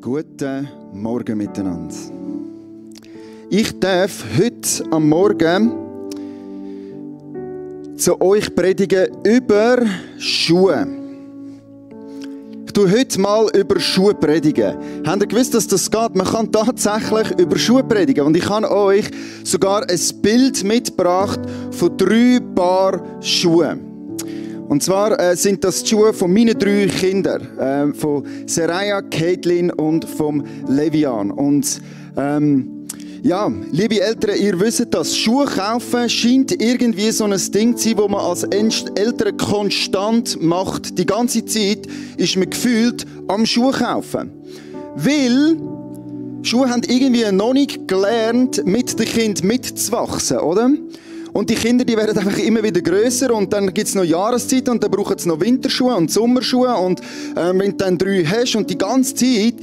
Guten Morgen miteinander. Ich darf heute am Morgen zu euch predigen über Schuhe. Ich tue heute mal über Schuhe predigen. Habt ihr gewusst, dass das geht? Man kann tatsächlich über Schuhe predigen. Und ich habe euch sogar ein Bild mitgebracht von 3 Paar Schuhen. Und zwar sind das die Schuhe von meinen 3 Kindern. Von Seraya, Caitlin und vom Levian. Und ja, liebe Eltern, ihr wisst das, Schuhe kaufen scheint irgendwie so ein Ding zu sein, das man als Eltern konstant macht. Die ganze Zeit ist man gefühlt am Schuhe kaufen. Weil Schuhe haben irgendwie noch nicht gelernt, mit den Kindern mitzuwachsen, oder? Und die Kinder, die werden einfach immer wieder grösser und dann gibt es noch Jahreszeiten und dann brauchen sie noch Winterschuhe und Sommerschuhe und wenn du dann 3 hast und die ganze Zeit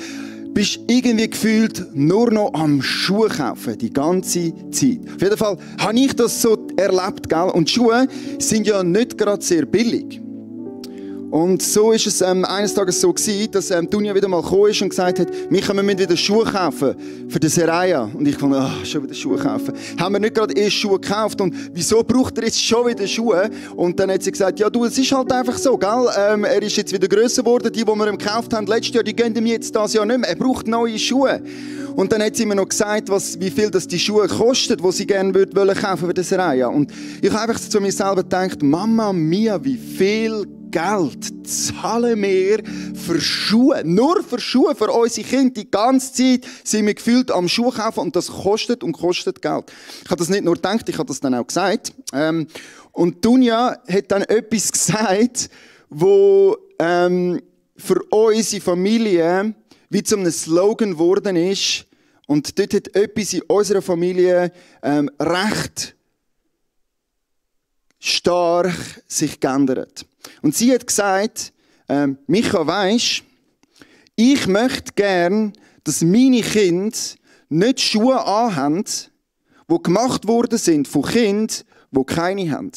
bist du irgendwie gefühlt nur noch am Schuhe kaufen, die ganze Zeit. Auf jeden Fall habe ich das so erlebt, gell? Und Schuhe sind ja nicht gerade sehr billig. Und so ist es eines Tages so gewesen, dass Dunja wieder mal gekommen ist und gesagt hat, wir müssen wieder Schuhe kaufen für die Seraya. Und ich fand, schon wieder Schuhe kaufen. Haben wir nicht gerade erst Schuhe gekauft und wieso braucht er jetzt schon wieder Schuhe? Und dann hat sie gesagt, ja du, es ist halt einfach so, gell? Er ist jetzt wieder grösser geworden, die wir ihm gekauft haben letztes Jahr, die gehen ihm jetzt das Jahr nicht mehr. Er braucht neue Schuhe. Und dann hat sie mir noch gesagt, wie viel das die Schuhe kosten, die sie gerne kaufen für die Seraya. Und ich habe einfach zu mir selber gedacht, Mama mia, wie viel Geld zahlen wir für Schuhe, nur für Schuhe, für unsere Kinder. Die ganze Zeit sind wir gefühlt am Schuh kaufen und das kostet und kostet Geld. Ich habe das nicht nur gedacht, ich habe das dann auch gesagt. Und Dunja hat dann etwas gesagt, wo für unsere Familie wie zu einem Slogan geworden ist. Und dort hat etwas in unserer Familie recht stark sich geändert. Und sie hat gesagt, Micha, weisst, ich möchte gern, dass meine Kinder nicht Schuhe anhaben, die gemacht worden sind von Kindern, die keine haben.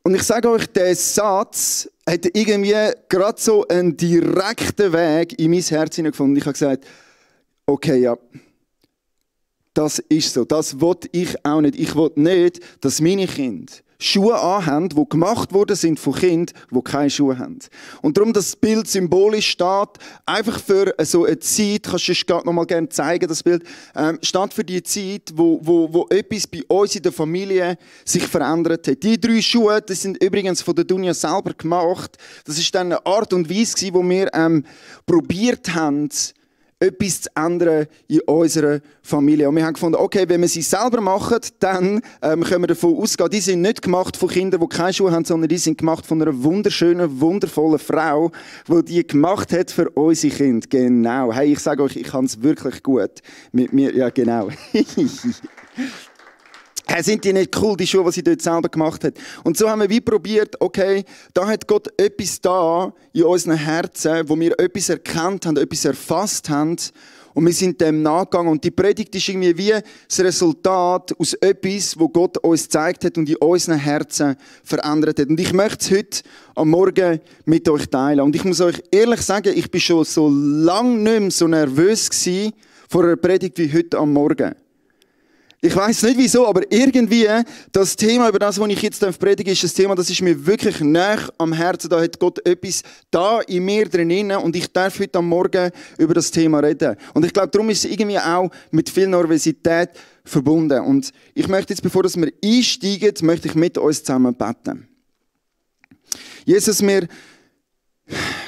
Und ich sage euch, der Satz hat irgendwie gerade so einen direkten Weg in mein Herz hineingefunden. Ich habe gesagt, okay, ja, das ist so. Das will ich auch nicht. Ich will nicht, dass meine Kinder Schuhe anhaben, die gemacht worden sind von Kindern, die keine Schuhe haben. Und darum das Bild symbolisch steht, einfach für so eine Zeit, kannst du es gerade noch mal gerne zeigen, das Bild, steht für die Zeit, wo etwas bei uns in der Familie sich verändert hat. Die 3 Schuhe, das sind übrigens von der Dunja selber gemacht. Das ist dann eine Art und Weise, wo wir probiert haben, etwas zu ändern in unserer Familie. Und wir haben gefunden, okay, wenn wir sie selber machen, dann können wir davon ausgehen, die sind nicht gemacht von Kindern, die keine Schuhe haben, sondern die sind gemacht von einer wunderschönen, wundervollen Frau, die die gemacht hat für unsere Kinder. Genau. Hey, ich sage euch, ich kann es wirklich gut mit mir. Ja, genau. Sind die nicht cool, die Schuhe, die sie dort selber gemacht hat? Und so haben wir wie probiert, okay, da hat Gott etwas da in unseren Herzen, wo wir etwas erkannt haben, etwas erfasst haben. Und wir sind dem nachgegangen. Und die Predigt ist irgendwie wie das Resultat aus etwas, wo Gott uns gezeigt hat und in unseren Herzen verändert hat. Und ich möchte es heute am Morgen mit euch teilen. Und ich muss euch ehrlich sagen, ich bin schon so lange nicht mehr so nervös gewesen vor einer Predigt wie heute am Morgen. Ich weiss nicht wieso, aber irgendwie das Thema, über das, was ich jetzt predige, ist ein Thema, das ist mir wirklich nah am Herzen. Da hat Gott etwas da in mir drin und ich darf heute am Morgen über das Thema reden. Und ich glaube, darum ist es irgendwie auch mit viel Nervosität verbunden. Und ich möchte jetzt, bevor wir einsteigen, möchte ich mit uns zusammen beten. Jesus, wir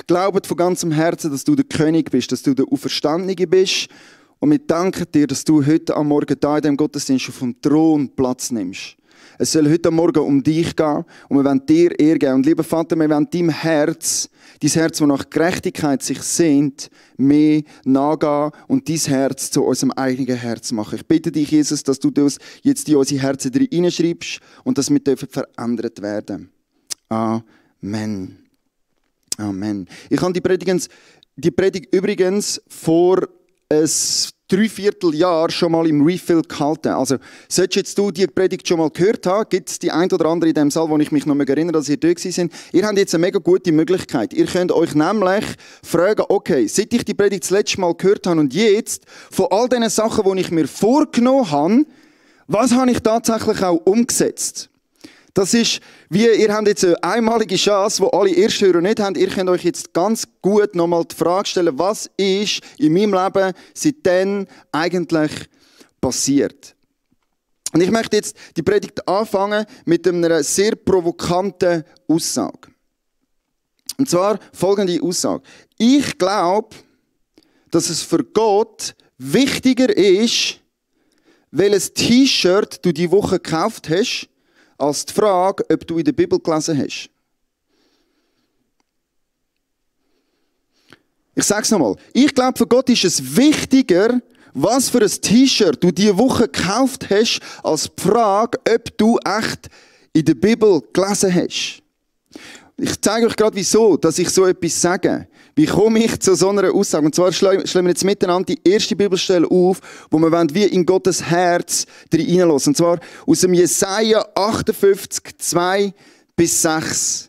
glauben von ganzem Herzen, dass du der König bist, dass du der Auferstandene bist. Und wir danken dir, dass du heute am Morgen da in diesem Gottesdienst schon vom Thron Platz nimmst. Es soll heute am Morgen um dich gehen und wir wollen dir Ehre geben. Und lieber Vater, wir wollen dein Herz, das nach Gerechtigkeit sich sehnt, mehr nachgehen und dein Herz zu unserem eigenen Herz machen. Ich bitte dich, Jesus, dass du das jetzt in unsere Herzen hineinschreibst und dass wir verändert werden. Amen. Amen. Ich habe die Predigt übrigens vor ein 3/4 Jahr schon mal im Refill gehalten. Also, solltest jetzt du die Predigt schon mal gehört haben, gibt es die ein oder andere in dem Saal, wo ich mich noch erinnere, dass ihr dort sind. Ihr habt jetzt eine mega gute Möglichkeit. Ihr könnt euch nämlich fragen, okay, seit ich die Predigt das letzte Mal gehört habe und jetzt, von all diesen Sachen, die ich mir vorgenommen habe, was habe ich tatsächlich auch umgesetzt? Das ist, wie, ihr habt jetzt eine einmalige Chance, die alle Ersthörer nicht haben. Ihr könnt euch jetzt ganz gut nochmal die Frage stellen, was ist in meinem Leben seitdem eigentlich passiert? Und ich möchte jetzt die Predigt anfangen mit einer sehr provokanten Aussage. Und zwar folgende Aussage. Ich glaube, dass es für Gott wichtiger ist, welches T-Shirt du die Woche gekauft hast, als die Frage, ob du in der Bibel gelesen hast. Ich sage es nochmal. Ich glaube, für Gott ist es wichtiger, was für ein T-Shirt du diese Woche gekauft hast, als die Frage, ob du echt in der Bibel gelesen hast. Ich zeige euch gerade, wieso, dass ich so etwas sage. Wie komme ich zu so einer Aussage? Und zwar schlagen wir jetzt miteinander die erste Bibelstelle auf, wo wir wie in Gottes Herz hineinlassen. Und zwar aus dem Jesaja 58, 2-6.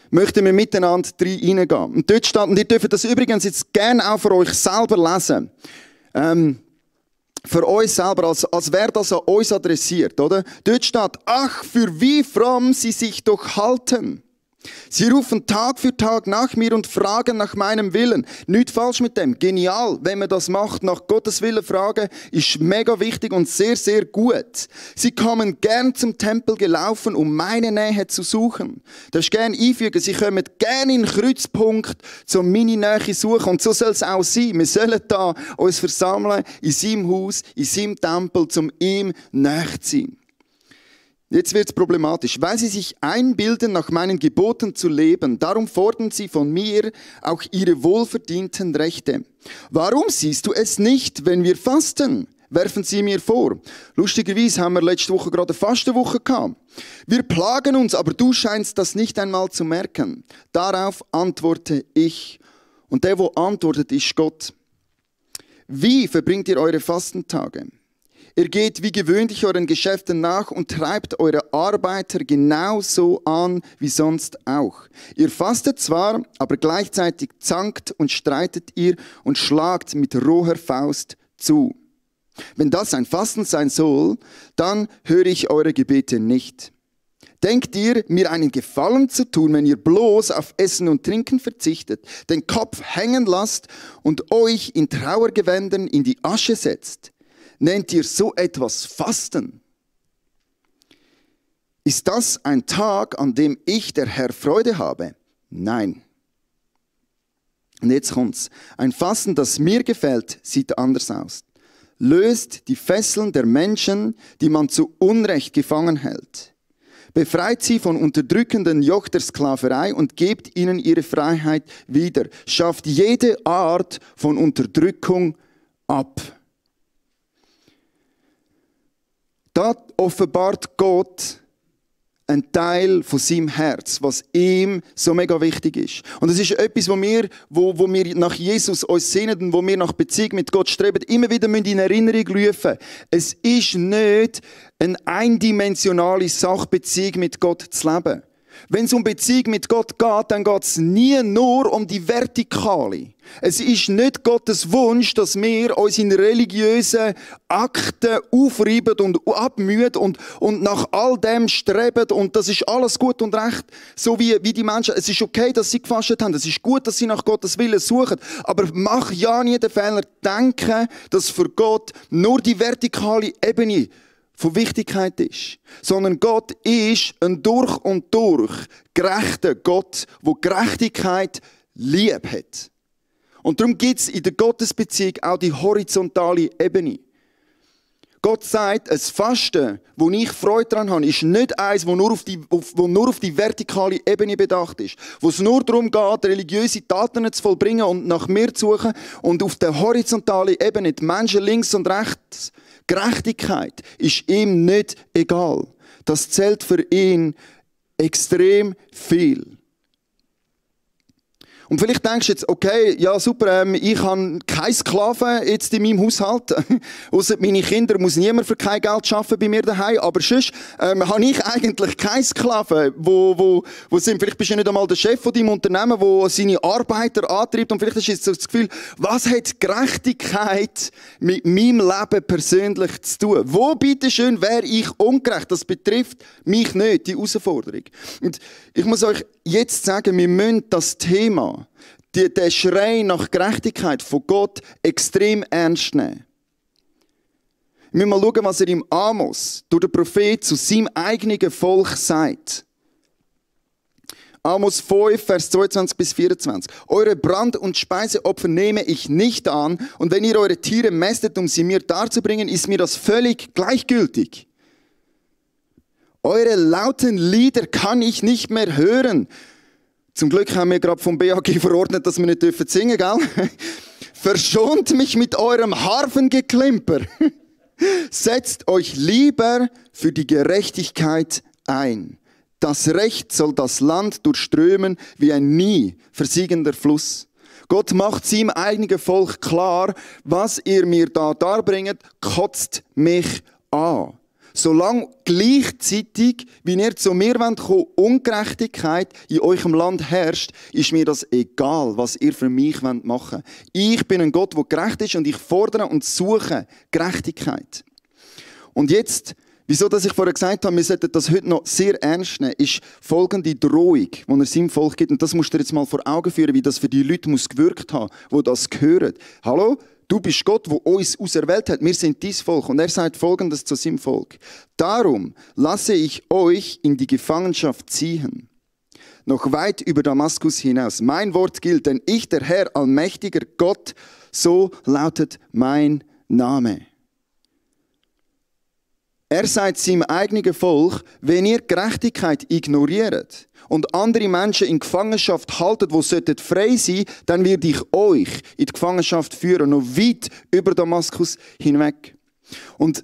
Möchten wir miteinander hineingehen. Und dort steht, und ihr dürft das übrigens jetzt gerne auch für euch selber lesen. Für uns selber, als wäre das an uns adressiert, oder? Dort steht, ach, für wie fromm sie sich doch halten. Sie rufen Tag für Tag nach mir und fragen nach meinem Willen. Nicht falsch mit dem. Genial, wenn man das macht, nach Gottes Willen fragen, ist mega wichtig und sehr, sehr gut. Sie kommen gern zum Tempel gelaufen, um meine Nähe zu suchen. Das ist gern einfügen. Sie kommen gern in den Kreuzpunkt, um meine Nähe suchen. Und so soll es auch sein. Wir sollen da uns versammeln, in seinem Haus, in seinem Tempel, um ihm näher zu sein. Jetzt wird's problematisch. Weil sie sich einbilden, nach meinen Geboten zu leben, darum fordern sie von mir auch ihre wohlverdienten Rechte. Warum siehst du es nicht, wenn wir fasten? Werfen sie mir vor. Lustigerweise haben wir letzte Woche gerade eine Fastenwoche gehabt. Wir plagen uns, aber du scheinst das nicht einmal zu merken. Darauf antworte ich. Und der, wo antwortet, ist Gott. Wie verbringt ihr eure Fastentage? Ihr geht wie gewöhnlich euren Geschäften nach und treibt eure Arbeiter genauso an wie sonst auch. Ihr fastet zwar, aber gleichzeitig zankt und streitet ihr und schlagt mit roher Faust zu. Wenn das ein Fasten sein soll, dann höre ich eure Gebete nicht. Denkt ihr, mir einen Gefallen zu tun, wenn ihr bloß auf Essen und Trinken verzichtet, den Kopf hängen lasst und euch in Trauergewändern in die Asche setzt? Nennt ihr so etwas Fasten? Ist das ein Tag, an dem ich, der Herr, Freude habe? Nein. Und jetzt kommt's. Ein Fasten, das mir gefällt, sieht anders aus. Löst die Fesseln der Menschen, die man zu Unrecht gefangen hält. Befreit sie von unterdrückenden Joch der Sklaverei und gebt ihnen ihre Freiheit wieder. Schafft jede Art von Unterdrückung ab. Da offenbart Gott einen Teil von seinem Herz, was ihm so mega wichtig ist. Und es ist etwas, wo wir nach Jesus uns sehnen und wo wir nach Beziehung mit Gott streben, immer wieder in Erinnerung rufen. Es ist nicht eine eindimensionale Sache, Beziehung mit Gott zu leben. Wenn es um Beziehung mit Gott geht, dann geht es nie nur um die Vertikale. Es ist nicht Gottes Wunsch, dass wir uns in religiösen Akten aufreiben und abmühen und nach all dem streben und das ist alles gut und recht, so wie die Menschen. Es ist okay, dass sie gefastet haben, es ist gut, dass sie nach Gottes Willen suchen, aber mach ja nie den Fehler, denken, dass für Gott nur die vertikale Ebene von Wichtigkeit ist, sondern Gott ist ein durch und durch gerechter Gott, der Gerechtigkeit lieb hat. Und darum gibt es in der Gottesbeziehung auch die horizontale Ebene. Gott sagt, ein Fasten, wo ich Freude daran habe, ist nicht eins, wo nur auf die vertikale Ebene bedacht ist. Wo es nur darum geht, religiöse Taten zu vollbringen und nach mir zu suchen und auf der horizontalen Ebene die Menschen links und rechts. Gerechtigkeit ist ihm nicht egal. Das zählt für ihn extrem viel. Und vielleicht denkst du jetzt, okay, ja super, ich habe keine Sklaven jetzt in meinem Haushalt. Ausser meine Kinder muss niemand für kein Geld arbeiten bei mir daheim. Aber sonst habe ich eigentlich keine Sklaven, wo sind. Vielleicht bist du nicht einmal der Chef von deinem Unternehmen, der seine Arbeiter antreibt. Und vielleicht hast du jetzt so das Gefühl, was hat Gerechtigkeit mit meinem Leben persönlich zu tun? Wo bitteschön wäre ich ungerecht? Das betrifft mich nicht, die Herausforderung. Und ich muss euch jetzt sagen, wir müssen das Thema, den Schrei nach Gerechtigkeit von Gott extrem ernst nehmen. Wir müssen mal schauen, was er im Amos, durch den Prophet, zu seinem eigenen Volk sagt. Amos 5, Vers 22 bis 24. Eure Brand- und Speiseopfer nehme ich nicht an, und wenn ihr eure Tiere mästet, um sie mir darzubringen, ist mir das völlig gleichgültig. Eure lauten Lieder kann ich nicht mehr hören. Zum Glück haben wir gerade vom BAG verordnet, dass wir nicht singen dürfen, gell? Verschont mich mit eurem Harfengeklimper. Setzt euch lieber für die Gerechtigkeit ein. Das Recht soll das Land durchströmen wie ein nie versiegender Fluss. Gott macht seinem eigenen Volk klar, was ihr mir da darbringt, kotzt mich an. Solange gleichzeitig, wie ihr zu mir kommt, Ungerechtigkeit in eurem Land herrscht, ist mir das egal, was ihr für mich machen wollt. Ich bin ein Gott, der gerecht ist, und ich fordere und suche Gerechtigkeit. Und jetzt, wieso dass ich vorher gesagt habe, wir sollten das heute noch sehr ernst nehmen, ist folgende Drohung, die er seinem Volk gibt. Und das musst du dir jetzt mal vor Augen führen, wie das für die Leute gewirkt haben, die das hören. Hallo? Du bist Gott, der uns auserwählt hat. Wir sind dein Volk. Und er sagt Folgendes zu seinem Volk. Darum lasse ich euch in die Gefangenschaft ziehen. Noch weit über Damaskus hinaus. Mein Wort gilt, denn ich, der Herr, allmächtiger Gott, so lautet mein Name. Er sagt seinem eigenen Volk, wenn ihr Gerechtigkeit ignoriert und andere Menschen in Gefangenschaft haltet, die frei sein sollten, dann werde ich euch in die Gefangenschaft führen, noch weit über Damaskus hinweg. Und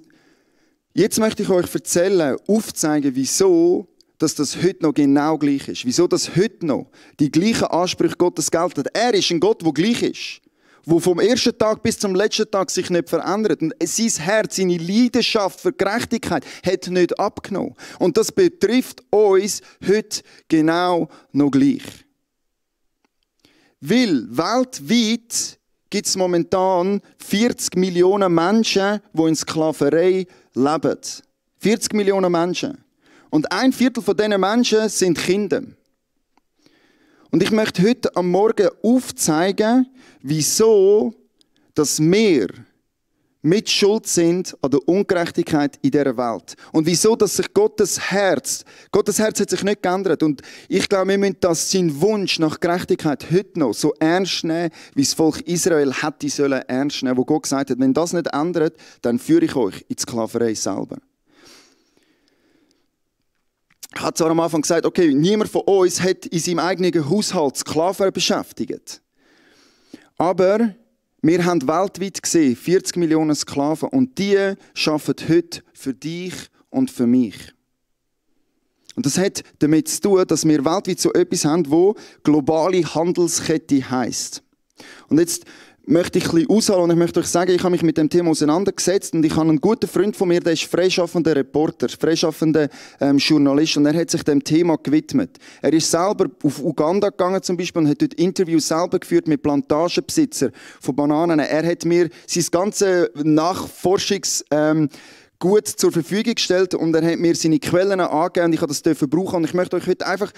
jetzt möchte ich euch erzählen, aufzeigen, wieso dass das heute noch genau gleich ist. Wieso dass heute noch die gleichen Ansprüche Gottes gelten. Er ist ein Gott, der gleich ist. Wo vom ersten Tag bis zum letzten Tag sich nicht verändert. Und sein Herz, seine Leidenschaft für Gerechtigkeit hat nicht abgenommen. Und das betrifft uns heute genau noch gleich. Weil weltweit gibt es momentan 40 Millionen Menschen, die in Sklaverei leben. 40 Millionen Menschen. Und 1/4 von diesen Menschen sind Kinder. Und ich möchte heute am Morgen aufzeigen, wieso dass wir mit Schuld sind an der Ungerechtigkeit in dieser Welt. Und wieso, dass sich Gottes Herz hat sich nicht geändert. Und ich glaube, wir müssen seinen Wunsch nach Gerechtigkeit heute noch so ernst nehmen, wie das Volk Israel hätte sollen ernst nehmen, wo Gott gesagt hat, wenn das nicht ändert, dann führe ich euch in die Sklaverei selber. Ich habe zwar am Anfang gesagt, okay, niemand von uns hat in seinem eigenen Haushalt Sklaven beschäftigt. Aber wir haben weltweit gesehen 40 Millionen Sklaven und die arbeiten heute für dich und für mich. Und das hat damit zu tun, dass wir weltweit so etwas haben, wo globale Handelskette heisst. Und jetzt möchte ich ein bisschen ausholen und ich möchte euch sagen, ich habe mich mit dem Thema auseinandergesetzt und ich habe einen guten Freund von mir, der ist freischaffender Reporter, freischaffender Journalist und er hat sich dem Thema gewidmet. Er ist selber auf Uganda gegangen zum Beispiel und hat dort Interviews selber geführt mit Plantagenbesitzern von Bananen. Er hat mir sein ganzes Nachforschungsgut zur Verfügung gestellt und er hat mir seine Quellen angegeben und ich habe das brauchen und ich möchte euch heute einfach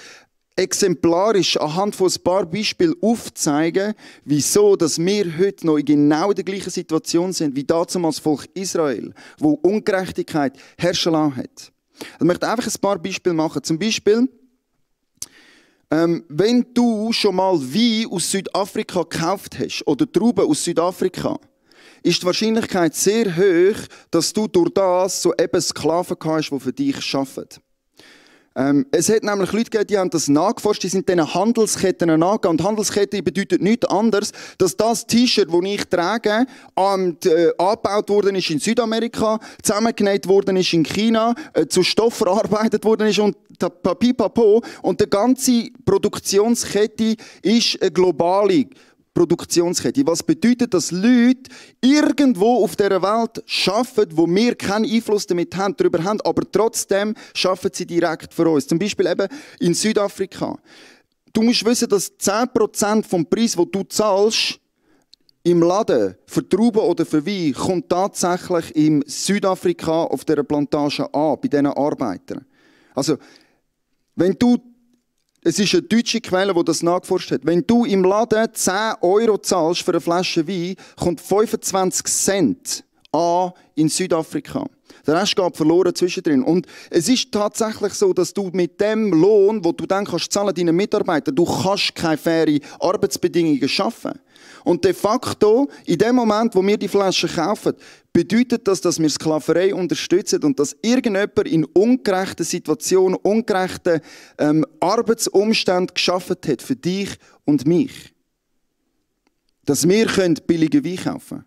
exemplarisch anhand von ein paar Beispielen aufzeigen, wieso dass wir heute noch in genau der gleichen Situation sind, wie damals das Volk Israel, wo Ungerechtigkeit herrschen lassen hat. Ich möchte einfach ein paar Beispiele machen. Zum Beispiel, wenn du schon mal Wein aus Südafrika gekauft hast oder Trauben aus Südafrika, ist die Wahrscheinlichkeit sehr hoch, dass du durch das so eben Sklaven hast, die für dich arbeiten. Es hat nämlich Leute gegeben, die haben das nachgeforscht, die sind diesen Handelsketten nachgegangen. Und Handelskette bedeutet nichts anderes, dass das T-Shirt, das ich trage, angebaut worden ist in Südamerika, zusammengenäht worden ist in China, zu Stoff verarbeitet worden ist und Papipapo. Und die ganze Produktionskette ist eine globale Produktionskette. Was bedeutet, dass Leute irgendwo auf dieser Welt arbeiten, wo wir keinen Einfluss darüber haben, aber trotzdem arbeiten sie direkt für uns. Zum Beispiel eben in Südafrika. Du musst wissen, dass 10% vom Preis, den du zahlst, im Laden für Trauben oder für Wein, kommt tatsächlich in Südafrika auf dieser Plantage an, bei diesen Arbeitern. Also, es ist eine deutsche Quelle, die das nachgeforscht hat. Wenn du im Laden 10 € zahlst für eine Flasche Wein, kommt 25 Cent an in Südafrika. Der Rest geht verloren zwischendrin. Und es ist tatsächlich so, dass du mit dem Lohn, den du dann zahlen deinen Mitarbeitern, du kannst keine faire Arbeitsbedingungen schaffen. Und de facto, in dem Moment, wo wir die Flaschen kaufen, bedeutet das, dass wir Sklaverei unterstützen und dass irgendjemand in ungerechten Situationen, ungerechten Arbeitsumständen geschaffen hat für dich und mich. Dass wir billige Wein kaufen können.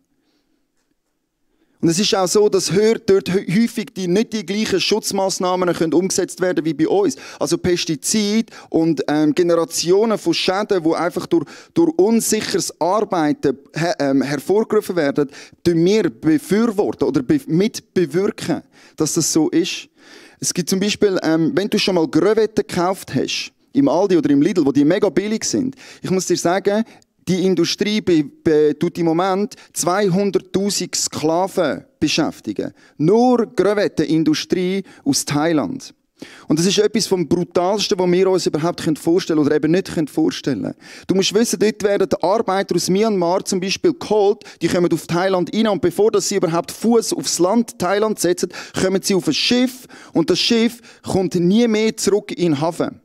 Und es ist auch so, dass dort häufig nicht die gleichen Schutzmaßnahmen umgesetzt werden wie bei uns. Also Pestizide und Generationen von Schäden, die einfach durch unsicheres Arbeiten hervorgerufen werden, tun wir befürworten oder mitbewirken, dass das so ist. Es gibt zum Beispiel, wenn du schon mal Crevetten gekauft hast, im Aldi oder im Lidl, wo die mega billig sind, ich muss dir sagen, die Industrie tut im Moment 200'000 Sklaven beschäftigen. Nur Crevettenindustrie aus Thailand. Und das ist etwas vom Brutalsten, was wir uns überhaupt vorstellen können oder eben nicht vorstellen können. Du musst wissen, dort werden die Arbeiter aus Myanmar zum Beispiel geholt, die kommen auf Thailand rein und bevor sie überhaupt Fuß aufs Land Thailand setzen, kommen sie auf ein Schiff und das Schiff kommt nie mehr zurück in den Hafen.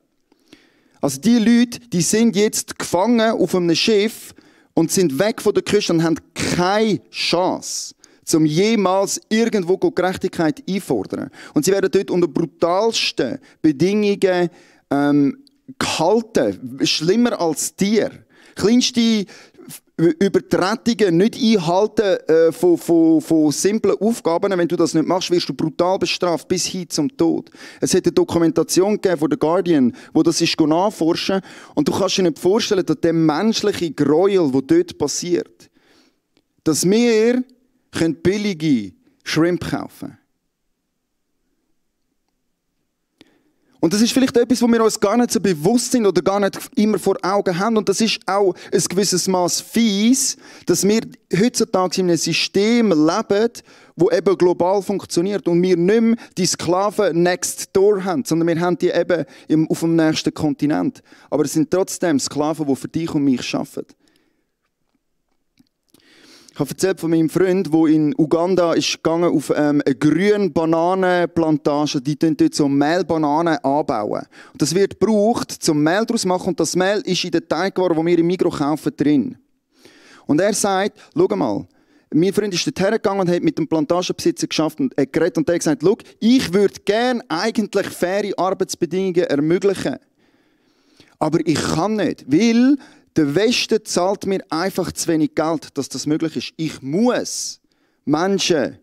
Also die Leute, die sind jetzt gefangen auf einem Schiff und sind weg von der Küste und haben keine Chance, um jemals irgendwo Gerechtigkeit einfordern. Und sie werden dort unter brutalsten Bedingungen gehalten, schlimmer als Tiere. Kleinste Übertretungen, nicht einhalten von simplen Aufgaben. Wenn du das nicht machst, wirst du brutal bestraft, bis hin zum Tod. Es hat eine Dokumentation gegeben von The Guardian, wo das ist nachforschen. Und du kannst dir nicht vorstellen, dass der menschliche Gräuel, der dort passiert, dass wir billige Shrimp kaufen können. Und das ist vielleicht etwas, wo wir uns gar nicht so bewusst sind oder gar nicht immer vor Augen haben. Und das ist auch ein gewisses Maß fies, dass wir heutzutage in einem System leben, das eben global funktioniert. Und wir nicht mehr die Sklaven next door haben, sondern wir haben die eben auf dem nächsten Kontinent. Aber es sind trotzdem Sklaven, die für dich und mich arbeiten. Ich habe erzählt von meinem Freund, der in Uganda ist gegangen auf eine grüne Bananenplantage. Die bauen dort so Mehlbananen anbauen. Und das wird gebraucht, zum Mehl daraus zu machen. Und das Mehl ist in den Teigwaren, die wir im Migros kaufen, drin. Und er sagt, schau mal, mein Freund ist dorthin gegangen und hat mit dem Plantagenbesitzer geschafft und hat geredet. Und er hat gesagt, schau, ich würde gerne eigentlich faire Arbeitsbedingungen ermöglichen. Aber ich kann nicht, weil der Westen zahlt mir einfach zu wenig Geld, dass das möglich ist. Ich muss Menschen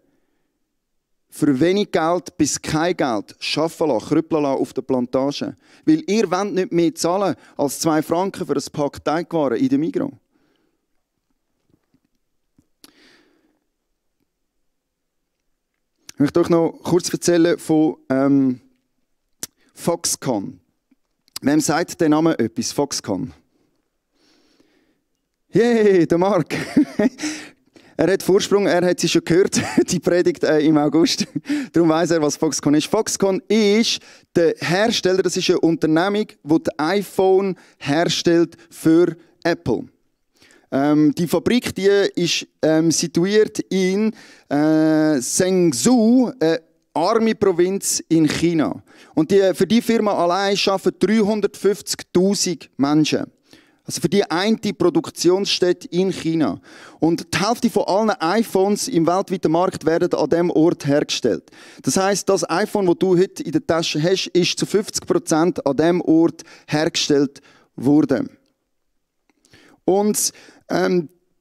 für wenig Geld bis kein Geld arbeiten lassen, krüppeln lassen auf der Plantage. Weil ihr wollt nicht mehr zahlen als 2 Franken für ein Pack Teigwaren in der Migros. Ich möchte euch noch kurz erzählen von Foxconn. Wem sagt der Name etwas? Foxconn. Yay, der Marc. Er hat Vorsprung, er hat sie schon gehört, die Predigt im August. Darum weiss er, was Foxconn ist. Foxconn ist der Hersteller, das ist eine Unternehmung, die das iPhone herstellt für Apple. Die Fabrik die ist situiert in Zhengzhou, eine arme Provinz in China. Und für die Firma allein arbeiten 350'000 Menschen. Also für die eine Produktionsstätte in China. Und die Hälfte von allen iPhones im weltweiten Markt werden an diesem Ort hergestellt. Das heisst, das iPhone, das du heute in der Tasche hast, ist zu 50% an diesem Ort hergestellt worden. Und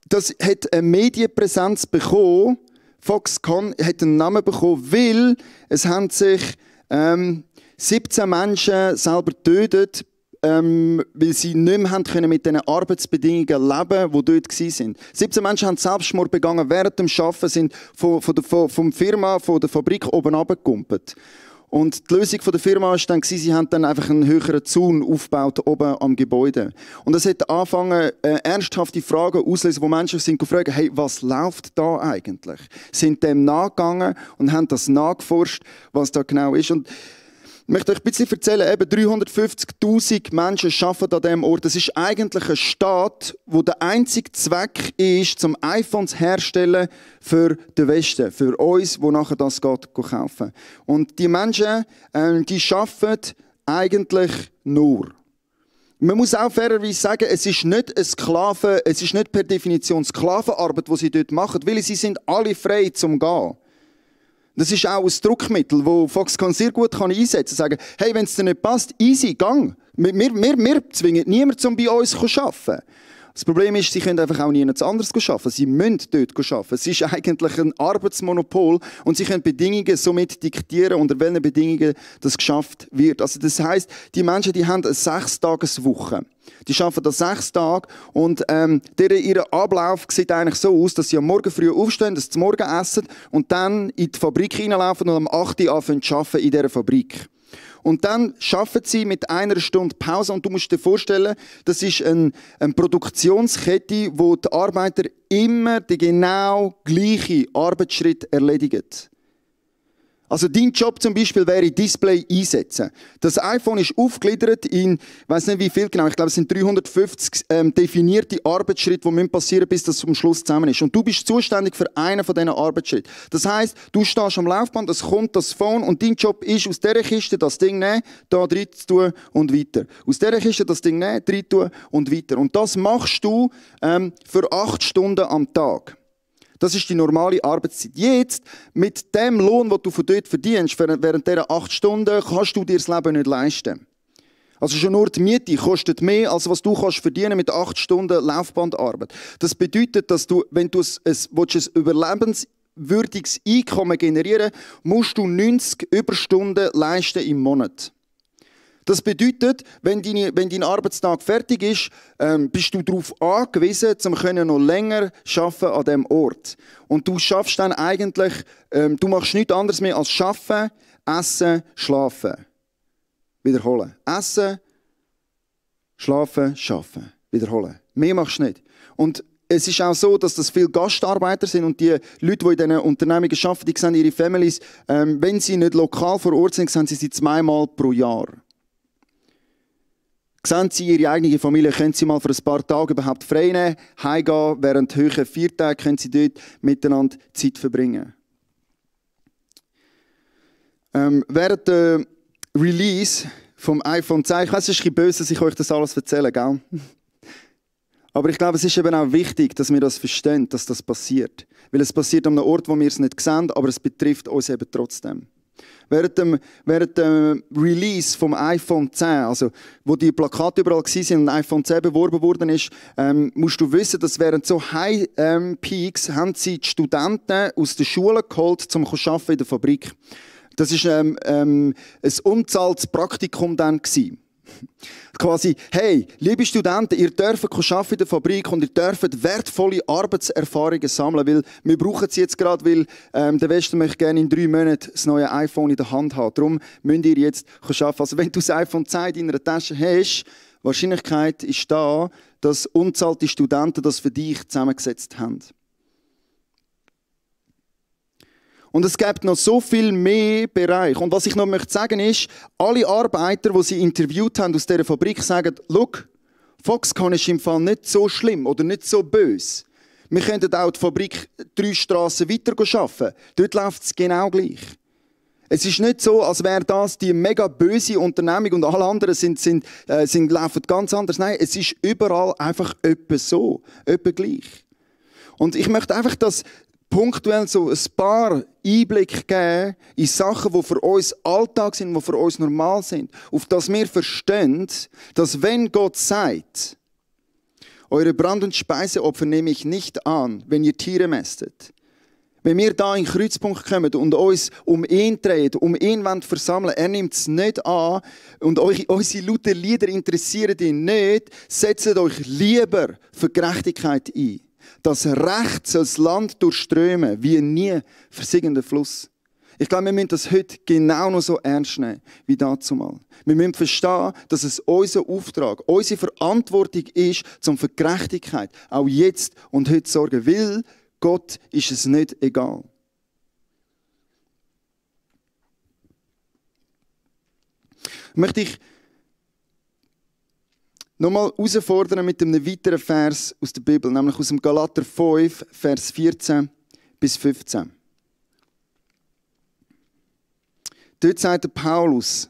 das hat eine Medienpräsenz bekommen. Foxconn hat einen Namen bekommen, weil es haben sich 17 Menschen selber getötet, weil sie nicht mehr haben können mit den Arbeitsbedingungen leben, die dort waren. 17 Menschen haben Selbstmord begangen während dem Arbeiten, sind von der Firma, von der Fabrik oben runtergekumpelt. Und die Lösung der Firma war dann, sie haben dann einfach einen höheren Zaun aufgebaut oben am Gebäude. Und es hat angefangen, ernsthafte Fragen auszulösen, wo Menschen sind gefragt, hey, was läuft da eigentlich? Sind dem nachgegangen und haben das nachgeforscht, was da genau ist. Und ich möchte euch ein bisschen erzählen, eben 350'000 Menschen arbeiten an diesem Ort. Das ist eigentlich ein Staat, wo der einzige Zweck ist, zum iPhones herstellen für den Westen, für uns, die nachher das kaufen. Und die Menschen, die arbeiten eigentlich nur. Man muss auch fairerweise sagen, es ist nicht eine Sklaven, es ist nicht per Definition Sklavenarbeit, die sie dort machen, weil sie sind alle frei zum Gehen. Das ist auch ein Druckmittel, das Foxconn sehr gut einsetzen kann. Sagen, hey, wenn es dir nicht passt, easy, gang. Wir zwingen niemanden, um bei uns zu arbeiten. Das Problem ist, sie können einfach auch niemand anderes arbeiten. Sie müssen dort arbeiten. Es ist eigentlich ein Arbeitsmonopol und sie können Bedingungen somit diktieren, unter welchen Bedingungen das geschafft wird. Also das heisst, die Menschen, die haben eine 6-Tages-Woche. Die arbeiten da 6 Tage und ihr Ablauf sieht eigentlich so aus, dass sie am Morgen früh aufstehen, das zum Morgen essen und dann in die Fabrik hineinlaufen und am 8 Uhr anfangen zu arbeiten in dieser Fabrik. Und dann arbeiten sie mit 1 Stunde Pause und du musst dir vorstellen, das ist eine Produktionskette, wo die Arbeiter immer den genau gleichen Arbeitsschritt erledigen. Also dein Job zum Beispiel wäre Display einsetzen. Das iPhone ist aufgegliedert in, ich weiss nicht wie viel genau, ich glaube es sind 350 definierte Arbeitsschritte, die passieren müssen, bis das zum Schluss zusammen ist. Und du bist zuständig für einen von diesen Arbeitsschritten. Das heisst, du stehst am Laufband, es kommt das Phone und dein Job ist, aus dieser Kiste das Ding nehmen, da drin zu tun und weiter. Aus dieser Kiste das Ding nehmen, drin tun und weiter. Und das machst du für 8 Stunden am Tag. Das ist die normale Arbeitszeit. Jetzt, mit dem Lohn, den du von dort verdienst, während dieser 8 Stunden, kannst du dir das Leben nicht leisten. Also schon nur die Miete kostet mehr, als was du kannst verdienen mit 8 Stunden Laufbandarbeit. Das bedeutet, dass du, wenn du ein überlebenswürdiges Einkommen generieren willst, musst du 90 Überstunden leisten im Monat. Das bedeutet, wenn dein Arbeitstag fertig ist, bist du darauf angewiesen, noch länger arbeiten an diesem Ort. Und du schaffst dann eigentlich, du machst nichts anderes mehr als arbeiten, essen, schlafen. Wiederholen. Essen, schlafen, arbeiten. Wiederholen. Mehr machst du nicht. Und es ist auch so, dass das viele Gastarbeiter sind und die Leute, die in diesen Unternehmungen arbeiten, die sehen ihre Families, wenn sie nicht lokal vor Ort sind, sehen sie sie 2-mal pro Jahr. Sehen Sie Ihre eigene Familie, können Sie mal für ein paar Tage überhaupt frei nehmen, heimgehen, während höheren Feiertagen können Sie dort miteinander Zeit verbringen. Während der Release vom iPhone 10, ich weiss, es ist ein bisschen böse, dass ich euch das alles erzähle, gell? Aber ich glaube, es ist eben auch wichtig, dass wir das verstehen, dass das passiert. Weil es passiert an einem Ort, wo wir es nicht sehen, aber es betrifft uns eben trotzdem. Während dem Release vom iPhone 10, also wo die Plakate überall waren und ein iPhone 10 beworben worden ist, musst du wissen, dass während so High Peaks haben sie die Studenten aus den Schulen geholt, um zu arbeiten in der Fabrik. Das war ein unbezahltes Praktikum dann gewesen. Quasi, hey, liebe Studenten, ihr dürft arbeiten in der Fabrik und ihr dürft wertvolle Arbeitserfahrungen sammeln, weil wir brauchen sie jetzt gerade, weil der Westen möchte gerne in 3 Monaten das neue iPhone in der Hand haben. Darum müsst ihr jetzt arbeiten. Also wenn du das iPhone 10 in deiner Tasche hast, die Wahrscheinlichkeit ist da, dass unzahlte Studenten das für dich zusammengesetzt haben. Und es gibt noch so viel mehr Bereiche. Und was ich noch möchte sagen ist, alle Arbeiter, die sie interviewt haben aus dieser Fabrik, sagen, schau, Foxconn ist im Fall nicht so schlimm oder nicht so böse. Wir könnten auch die Fabrik 3 Strassen weiter arbeiten. Dort läuft es genau gleich. Es ist nicht so, als wäre das die mega böse Unternehmung und alle anderen laufen ganz anders. Nein, es ist überall einfach etwa so, etwa gleich. Und ich möchte einfach das punktuell so ein paar Einblicke geben in Sachen, die für uns Alltag sind, die für uns normal sind. Auf das wir verstehen, dass wenn Gott sagt, eure Brand- und Speiseopfer nehme ich nicht an, wenn ihr Tiere mästet. Wenn wir da in den Kreuzpunkt kommen und uns um ihn drehen, um ihn versammeln, er nimmt es nicht an und unsere lauten Lieder interessieren ihn nicht, setzt euch lieber für Gerechtigkeit ein. Das Recht soll das Land durchströmen, wie nie versiegender Fluss. Ich glaube, wir müssen das heute genau noch so ernst nehmen, wie dazumal. Wir müssen verstehen, dass es unser Auftrag, unsere Verantwortung ist, für Gerechtigkeit auch jetzt und heute zu sorgen, weil Gott ist es nicht egal. Möchte ich nochmal herausfordern mit einem weiteren Vers aus der Bibel, nämlich aus dem Galater 5, Vers 14 bis 15. Dort sagt der Paulus,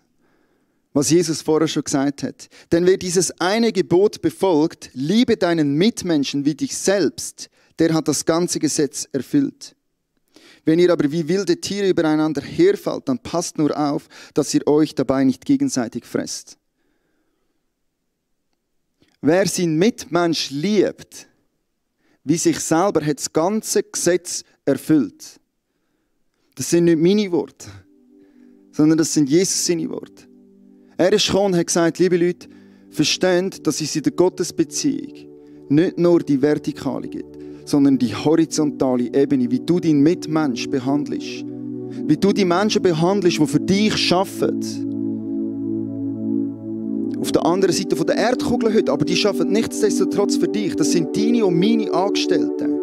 was Jesus vorher schon gesagt hat. Denn wer dieses eine Gebot befolgt, liebe deinen Mitmenschen wie dich selbst, der hat das ganze Gesetz erfüllt. Wenn ihr aber wie wilde Tiere übereinander herfallt, dann passt nur auf, dass ihr euch dabei nicht gegenseitig fresst. Wer seinen Mitmensch liebt, wie sich selber, hat das ganze Gesetz erfüllt. Das sind nicht meine Worte, sondern das sind Jesus seine Worte. Er ist gekommen und hat gesagt, liebe Leute, versteht, dass es in der Gottesbeziehung nicht nur die Vertikale gibt, sondern die horizontale Ebene, wie du deinen Mitmensch behandelst. Wie du die Menschen behandelst, die für dich arbeiten. Auf der anderen Seite der Erdkugel heute, aber die arbeiten nichtsdestotrotz für dich. Das sind deine und meine Angestellten.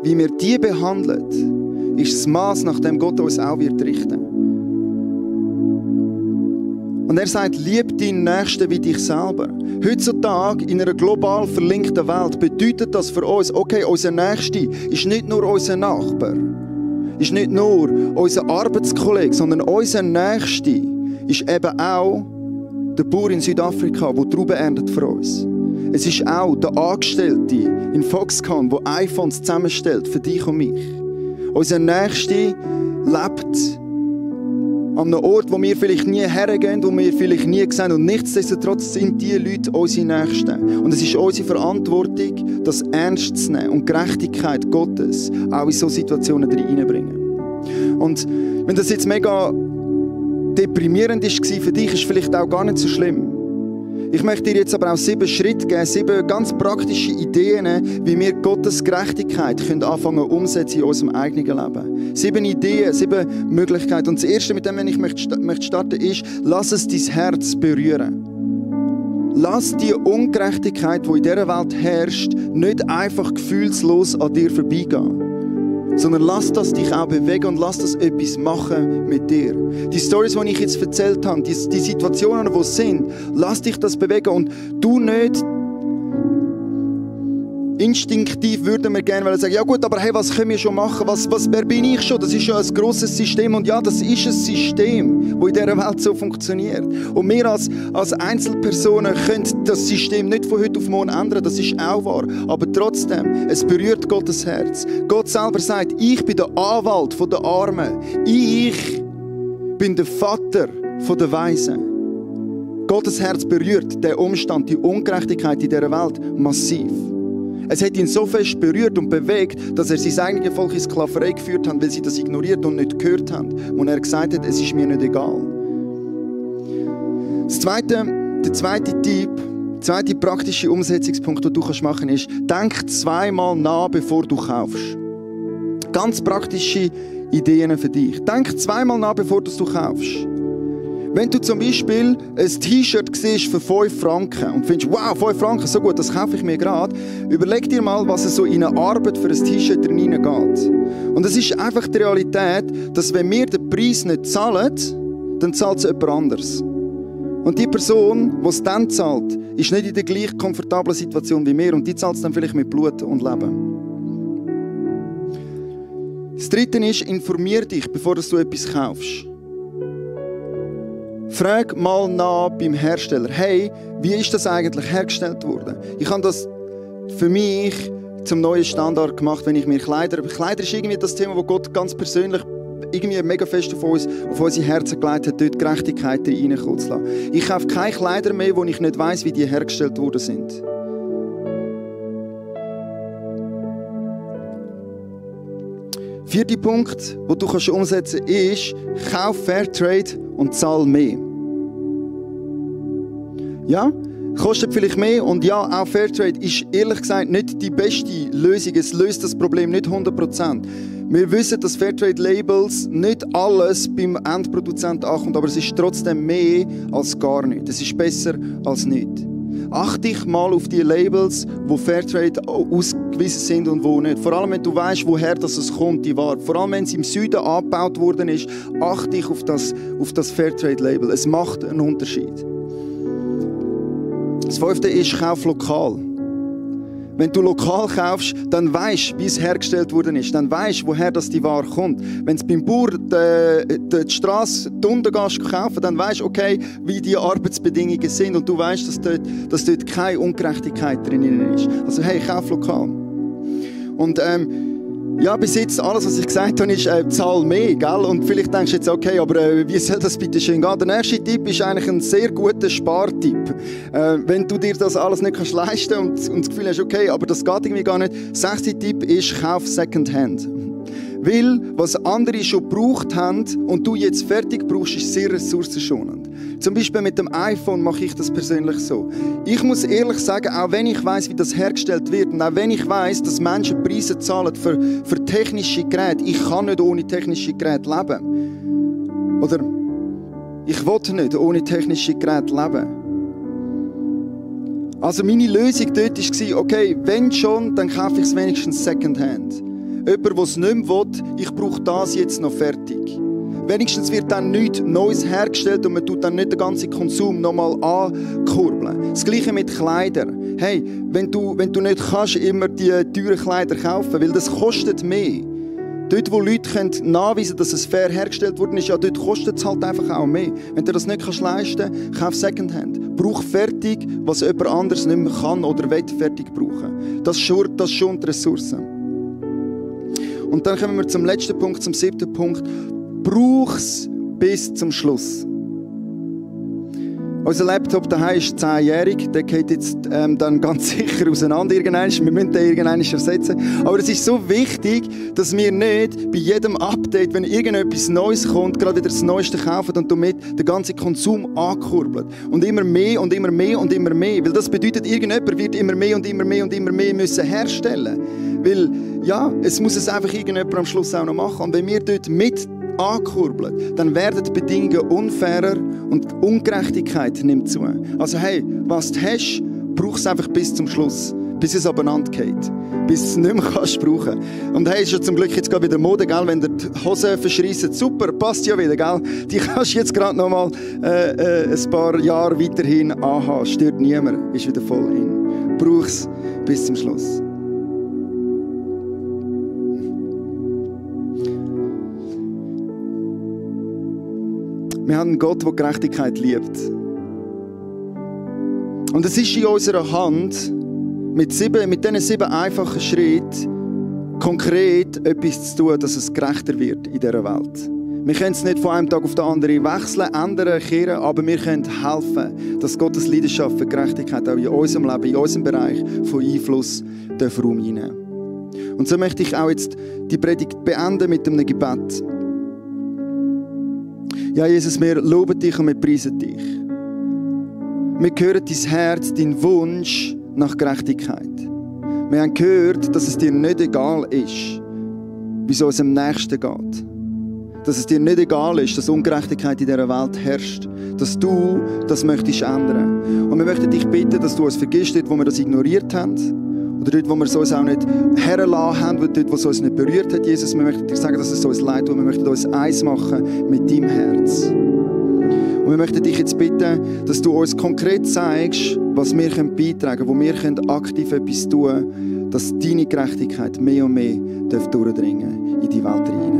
Wie wir die behandeln, ist das Maß, nach dem Gott uns auch wird richten. Und er sagt, lieb deinen Nächsten wie dich selber. Heutzutage, in einer global verlinkten Welt, bedeutet das für uns, okay, unser Nächster ist nicht nur unser Nachbar, ist nicht nur unser Arbeitskollege, sondern unser Nächster ist eben auch der Bauer in Südafrika, der Trauben erntet für uns. Es ist auch der Angestellte in Foxconn, der iPhones zusammenstellt für dich und mich. Unser Nächster lebt an einem Ort, wo wir vielleicht nie hergehen, wo wir vielleicht nie sehen. Und nichtsdestotrotz sind diese Leute unsere Nächsten. Und es ist unsere Verantwortung, das ernst zu nehmen und Gerechtigkeit Gottes auch in solche Situationen reinbringen. Und wenn das jetzt mega deprimierend war für dich, ist vielleicht auch gar nicht so schlimm. Ich möchte dir jetzt aber auch 7 Schritte geben, 7 ganz praktische Ideen, wie wir Gottes Gerechtigkeit anfangen umsetzen in unserem eigenen Leben. 7 Ideen, 7 Möglichkeiten. Und das Erste, mit dem ich möchte starten, ist, lass es dein Herz berühren. Lass die Ungerechtigkeit, die in dieser Welt herrscht, nicht einfach gefühlslos an dir vorbeigehen. Sondern lass das dich auch bewegen und lass das etwas machen mit dir. Die Storys, die ich jetzt erzählt habe, die Situationen, die es sind, lass dich das bewegen und du nicht instinktiv würden wir gerne sagen, ja gut, aber hey, was können wir schon machen? Wer bin ich schon? Das ist ja ein grosses System und ja, das ist ein System, das in dieser Welt so funktioniert. Und wir als Einzelpersonen können das System nicht von heute auf morgen ändern, das ist auch wahr. Aber trotzdem, es berührt Gottes Herz. Gott selber sagt, ich bin der Anwalt der Armen. Ich bin der Vater der Weisen. Gottes Herz berührt den Umstand, die Ungerechtigkeit in dieser Welt massiv. Es hat ihn so fest berührt und bewegt, dass er sein eigenes Volk in Sklaverei geführt hat, weil sie das ignoriert und nicht gehört haben. Und er gesagt hat, es ist mir nicht egal. Der zweite Tipp, der zweite praktische Umsetzungspunkt, den du machen kannst, ist, denk zweimal nach, bevor du kaufst. Ganz praktische Ideen für dich. Denk zweimal nach, bevor du kaufst. Wenn du zum Beispiel ein T-Shirt siehst für 5 Franken und findest, wow, 5 Franken, so gut, das kaufe ich mir gerade, überleg dir mal, was es so in eine Arbeit für ein T-Shirt hineingeht. Und es ist einfach die Realität, dass wenn wir den Preis nicht zahlen, dann zahlt es jemand anderes. Und die Person, die es dann zahlt, ist nicht in der gleich komfortablen Situation wie wir und die zahlt es dann vielleicht mit Blut und Leben. Das Dritte ist, informier dich, bevor du etwas kaufst. Frag mal nach beim Hersteller, hey, wie ist das eigentlich hergestellt worden? Ich habe das für mich zum neuen Standard gemacht, wenn ich mir Kleider ist irgendwie das Thema, wo Gott ganz persönlich irgendwie mega fest auf unsere Herzen gelegt hat, dort Gerechtigkeit reinkommen zu lassen. Ich kaufe keine Kleider mehr, wo ich nicht weiss, wie die hergestellt worden sind. Vierter Punkt, den du umsetzen kannst, ist, kauf Fairtrade und zahl mehr. Ja, kostet vielleicht mehr und ja, auch Fairtrade ist ehrlich gesagt nicht die beste Lösung. Es löst das Problem nicht 100%. Wir wissen, dass Fairtrade-Labels nicht alles beim Endproduzent ankommt, aber es ist trotzdem mehr als gar nichts. Es ist besser als nichts. Achte dich mal auf die Labels, wo Fairtrade ausgewiesen sind und wo nicht. Vor allem, wenn du weißt, woher es kommt, die Ware. Vor allem, wenn es im Süden angebaut worden ist, achte dich auf das Fairtrade-Label. Es macht einen Unterschied. Das 5. ist, kauf lokal. Wenn du lokal kaufst, dann weisst du, wie es hergestellt worden ist. Dann weisst du, woher die Ware kommt. Wenn du beim Bauer die Strasse unten kaufen, dann weisst du, okay, wie die Arbeitsbedingungen sind. Und du weisst, dass dort keine Ungerechtigkeit drin ist. Also hey, kauf lokal. Und ja, bis jetzt, alles, was ich gesagt habe, ist zahl mehr, gell? Und vielleicht denkst du jetzt, okay, aber wie soll das bitte schön gehen? Der nächste Tipp ist eigentlich ein sehr guter Spartipp. Wenn du dir das alles nicht kannst leisten und das Gefühl hast, okay, aber das geht irgendwie gar nicht. 6. Tipp ist, kauf Secondhand. Weil, was andere schon gebraucht haben und du jetzt fertig brauchst, ist sehr ressourcenschonend. Zum Beispiel mit dem iPhone mache ich das persönlich so. Ich muss ehrlich sagen, auch wenn ich weiss, wie das hergestellt wird und auch wenn ich weiss, dass Menschen Preise zahlen für technische Geräte, ich kann nicht ohne technische Geräte leben. Oder ich will nicht ohne technische Geräte leben. Also meine Lösung dort war, okay, wenn schon, dann kaufe ich es wenigstens Secondhand. Jemand, der es nicht mehr will, ich brauche das jetzt noch fertig. Wenigstens wird dann nichts Neues hergestellt und man tut dann nicht den ganzen Konsum nochmal ankurbeln. Das Gleiche mit Kleidern. Hey, wenn du nicht kannst, immer die teuren Kleider kaufen, weil das kostet mehr. Dort, wo Leute nachweisen können, dass es fair hergestellt worden ist, ja, dort kostet es halt einfach auch mehr. Wenn du das nicht leisten kannst, kauf Secondhand. Brauch fertig, was jemand anderes nicht mehr kann oder will fertig brauchen. Das schont die Ressourcen. Und dann kommen wir zum letzten Punkt, zum 7. Punkt. Brauch's bis zum Schluss. Unser Laptop daheim ist 10-jährig, der geht jetzt dann ganz sicher auseinander irgendwann. Wir müssen den irgendwann ersetzen. Aber es ist so wichtig, dass wir nicht bei jedem Update, wenn irgendetwas Neues kommt, gerade wieder das Neueste kaufen und damit den ganzen Konsum ankurbeln. Und immer mehr und immer mehr und immer mehr. Weil das bedeutet, irgendjemand wird immer mehr und immer mehr und immer mehr müssen herstellen. Weil, ja, es muss es einfach irgendjemand am Schluss auch noch machen. Und wenn wir dort mit ankurbeln, dann werden die Bedingungen unfairer und die Ungerechtigkeit nimmt zu. Also hey, was du hast, brauchst du einfach bis zum Schluss, bis es abeinander geht, bis du es nicht mehr kannst brauchen. Und hey, ist ja zum Glück jetzt gerade wieder Mode, gell? Wenn dir die Hosen verschreissen, super, passt ja wieder, gell? Die kannst du jetzt gerade noch mal ein paar Jahre weiterhin anhaben, stört niemand, ist wieder voll in. Brauch's bis zum Schluss. Wir haben einen Gott, der Gerechtigkeit liebt. Und es ist in unserer Hand, mit diesen 7 einfachen Schritten konkret etwas zu tun, dass es gerechter wird in dieser Welt. Wir können es nicht von einem Tag auf den anderen wechseln, ändern, kehren, aber wir können helfen, dass Gottes Leidenschaft für Gerechtigkeit auch in unserem Leben, in unserem Bereich von Einfluss Raum hineinnehmen. Und so möchte ich auch jetzt die Predigt beenden mit einem Gebet. Ja, Jesus, wir loben dich und wir preisen dich. Wir hören dein Herz, deinen Wunsch nach Gerechtigkeit. Wir haben gehört, dass es dir nicht egal ist, wie es unserem Nächsten geht. Dass es dir nicht egal ist, dass Ungerechtigkeit in dieser Welt herrscht. Dass du das möchtest ändern. Und wir möchten dich bitten, dass du uns vergisst, dort, wo wir das ignoriert haben. Oder dort, wo wir es uns auch nicht hergelassen haben, dort, wo es uns nicht berührt hat, Jesus. Wir möchten dir sagen, dass es uns leid tut. Wir möchten uns eins machen mit deinem Herz. Und wir möchten dich jetzt bitten, dass du uns konkret zeigst, was wir beitragen können, wo wir aktiv etwas tun können, dass deine Gerechtigkeit mehr und mehr durchdringen darf in die Welt hinein.